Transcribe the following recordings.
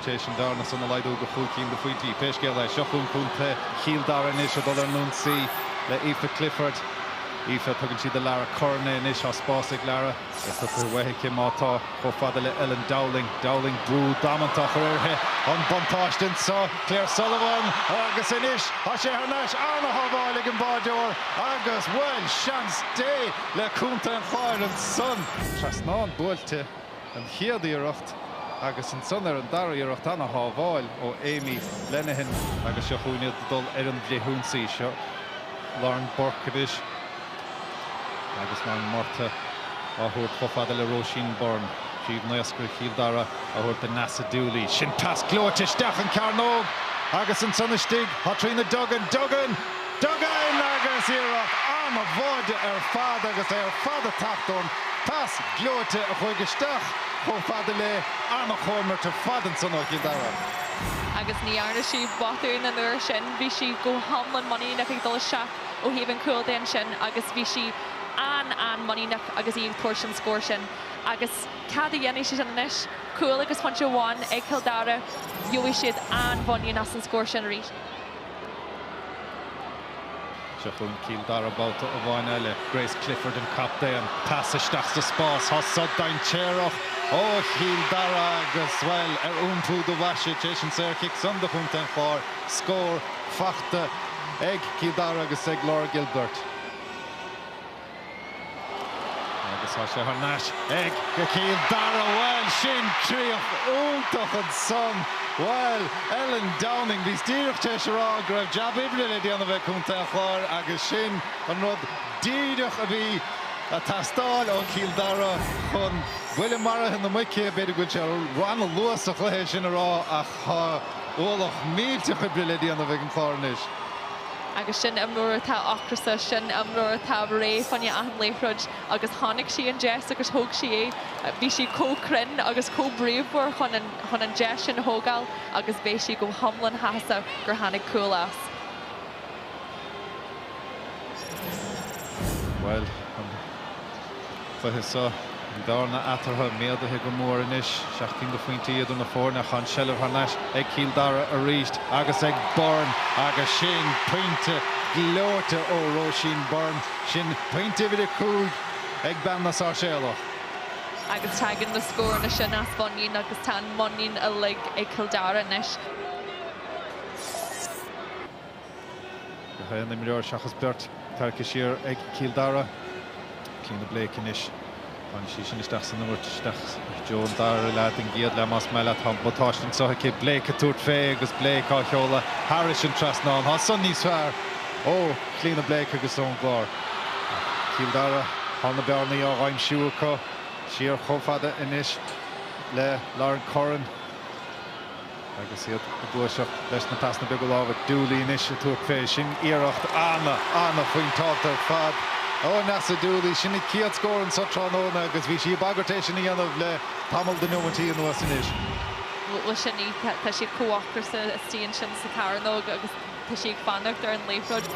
tar éis an bhearna san a laghdú go chúig cinn de phointí. Pé scéal é, seo chugainn contae Chill Dara anois ag dul ar an ionsaí le Aoife Clifford. Aoife, tugann sí do Lara Curran é anois. Tá spás ag Lara. É tugtha uaithi aici má tá, chomh fada le Ellen Dowling. Dowling, brú damanta á chur uirthi. An buntáiste anseo, Claire Sullivan agus anois tá sé thar n-ais. Ana-shábháil ag an báideoir agus, bhuel, seans Dé le contae an Chláir ansan. Trasnán buailte an chéad iarracht agus ansan ar an dara iarracht ana-shábháil ó Amy Lenihan agus seo chugainn iad ag dul ar an bhfrithionsaí. Seo Lauren Burke anois. Agus Lauren Murtagh á thabhairt chomh fada le Róisín Byrne. Príomhnaoscaire Chill Dara á thabhairt do Neasa Dooley. Sin pas gleoite isteach an cearnóg agus ansan istigh tá Tríona Duggan. Duggan! Duggan! Agus iarracht an-bháide ar fad agus é ar fad ag teacht ón pas gleoite a chuaigh isteach chomh fada léi. An-chomhimirt ar fad ansan ó Chill Dara. Agus ní dhearna sí botún an uair sin. Bhí sí go hiomlán muiníneach ag dul isteach. ó thaobh an chúil de ansin agus bhí sí an-an-muiníneach agus í ag tabhairt an scór sin. Agus cad a dhéanfaidh sé sin anois? Cúl agus pointe amháin ag Cill Dara, gheobhaidh siad an-mhuinín as an scór sin arís. Seo chugainn Cill Dara babhta amháin eile. Grace Clifford an captaen. Pas isteach sa spás. Tá sod dainséarach ó Chill Dara agus, bhuel, ar iompú do bhoise tar éis an saorchic san do chontae an Chláir, scór fachta. ag Cill Dara agus ag Laura Gilbert. Agus tá sé thar n-ais ag Cill Dara. Bhuel, sin críoch iontach ansan. Bhuel, Ellen Downing, bhíos díreach tar éis a rá go raibh jab oibre le déanamh ag Contae an Chláir agus sin an rud díreach a bhí ag teastáil ó Chill Dara chun buille maraithe na muice. B'fhéidir go bhfuil sé an-luath sa chluiche sin a rá ach tá Ualach millteach oibre le déanamh ag an Chlár anois. Agus sin imreoir atá ocrasach, sin imreoir atá réidh fá choinne achan liathróid agus chonaic sí an deis agus thóg sí é. Bhí sí chomh cruinn agus chomh bríomhar chun an chun an deis sin a thógáil agus beidh sí go hiomlán shásta gur tháinig cúl as. Bhuel, an cluiche seo, an bhearna eatarthu méadaithe go mór anois. 7 gcinn de phointí idir na foirne ach tá an tseilbh thar n-ais ag Cill Dara arís agus ag Byrne agus sin pointe gleoite ó Róisín Byrne. Sin pointe uimhir 5 ag bean na Sáirséalach. Agus tagann na scóranna sin as muinín agus tá an muinín uilig ag Cill Dara anois. Gach aon imreoir seachas beirt tarraicthe siar ag Cill Dara. Clíona Blake anois. Tháinig sí sin isteach san imirt, isteach i dtreo an dara leath den gcéad leath más maith leat. Tá an buntáiste anseo aici. Blake ag tabhairt fé agus Blake á sheoladh thairis an trasnán. Tá san níos fearr ó Chlíona Blake agus ón gClár. Cill Dara, tá na bearnaí á n-aimsiú acu. Siar chomh fada anois le Lauren Curran. Agus iad ag gluaiseacht leis na pasanna beaga láimhe, Dooley anois ag tabhairt fé. Sin iarracht ana-ana-phointeáilte ar fad ó Neasa Dooley. Sin a céad scór anso tráthnóna agus bhí sí ag bagairt é sin a dhéanamh le tamall de neomaintí anuas anois. Bhuel sin í, tá siad chomh ocrasach istigh ansin sa chearnóg agus tá sí ag fanacht ar an liathróid.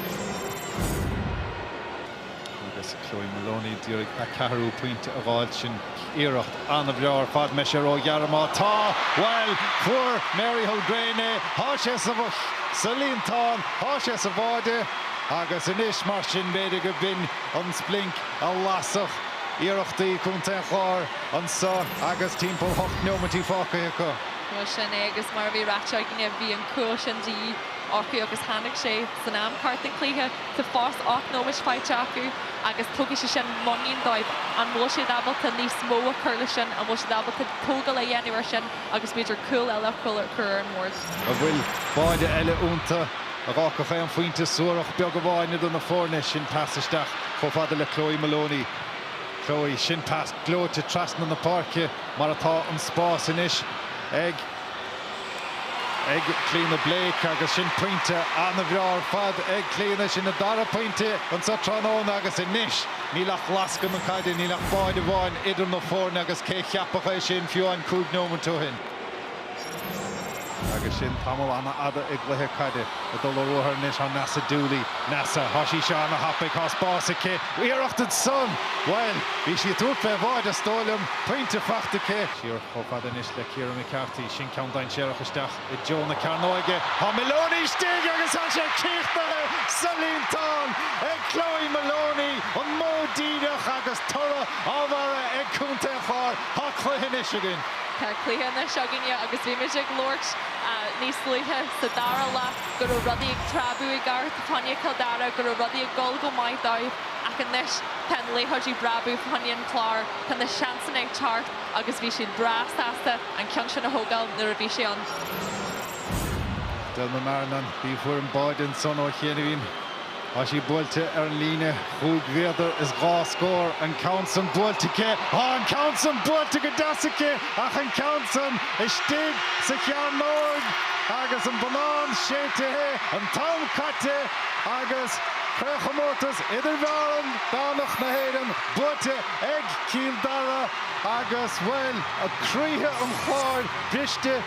Agus Chloe Moloney d'iarraidh a ceathrú pointe a dh'fháilt. Sin iarracht an-bhreá ar fad. Mbeidh sé róghearr má tá. Bhuel, fuair Mary Hulgraine é. Tá sé sa sa líontán. Tá sé sa bháide. Agus anois, mar sin, b'fhéidir go b'in an splinc a lasfadh iarrachtaí Chontae an Chláir anso agus timpeall hocht neomaintí fágtha acu. Bhuel, sin é agus mar a bhí ráite againne, bhí an cúl sin de dhíth orthu agus tháinig sé san am ceart den chluiche. Tá fós 8 nóiméad faighte acu agus tógfaidh sé sin muinín dóibh. An bhfuil siad ábalta níos mó a chur leis sin? An bhfuil siad ábalta tógáil a dhéanamh ar sin agus b'fhéidir cúl eile a chur ar an mbord? An bhfuil báide eile iontu a dh'fhágfadh aon phointe suarach beag amháin idir na foirne? Sin pas isteach chomh fada le Chloe Moloney. Chloe, sin pas gleoite trasna na páirce mar atá an spás anois ag. ag Clíona Blake agus sin pointe an-bhreá ar fad ag Clíona. Sin a dara pointe anseo tráthnóna agus anois níl ach lascadh na caide, níl ach báide amháin idir na foirne agus cé cheapfadh é sin fiú amháin 5 neomant ó shin. Agus sin tamall an-fhada i gcluiche caide. Ag dul ar ruathar anois tá Neasa Dooley. Neasa, tá sí seo ana-thapaidh, tá spás aici. Iarracht ansan! Bhuel, bhí sí ag tabhairt fé bháide is dóigh liom. Pointe faighte aici. Siar chomh fada anois le Ciara McCarthy. Sin ceann dainséarach isteach i dtreo na cearnóige. Tá Moloney istigh agus tá sé críochnaithe sa líontán ag Chloe Moloney. An modh díreach agus toradh á bharra ag Contae an Chláir. Tá cluiche anois againn. Tá cluiche anois againne agus bhí muid ag labhairt níos luaithe sa dara leath go raibh rudaí ag preabadh i gceart fá choinne Chill Dara, go raibh rudaí ag dul go maith dóibh ach anois tá an liathróid ag preabadh fá choinne an Chlár, tá na seansanna ag teacht agus bhí siad breá sásta an ceann sin a thógáil nuair a bhí sé ann. Delma Marrinan, bhí foireann báide ansan ó chianaibhín. Tá sí buailte ar an líne chúig mhéadar is dhá scór. An ceann san buailte aici. Tá an ceann san buailte go deas aici ach an ceann san istigh sa chearnóg agus an bonnán séidte, an t-am caite agus Craobhchomórtas Idirmheánach na hÉireann buaite ag Cill Dara agus, bhuel, croíthe an Chláir briste.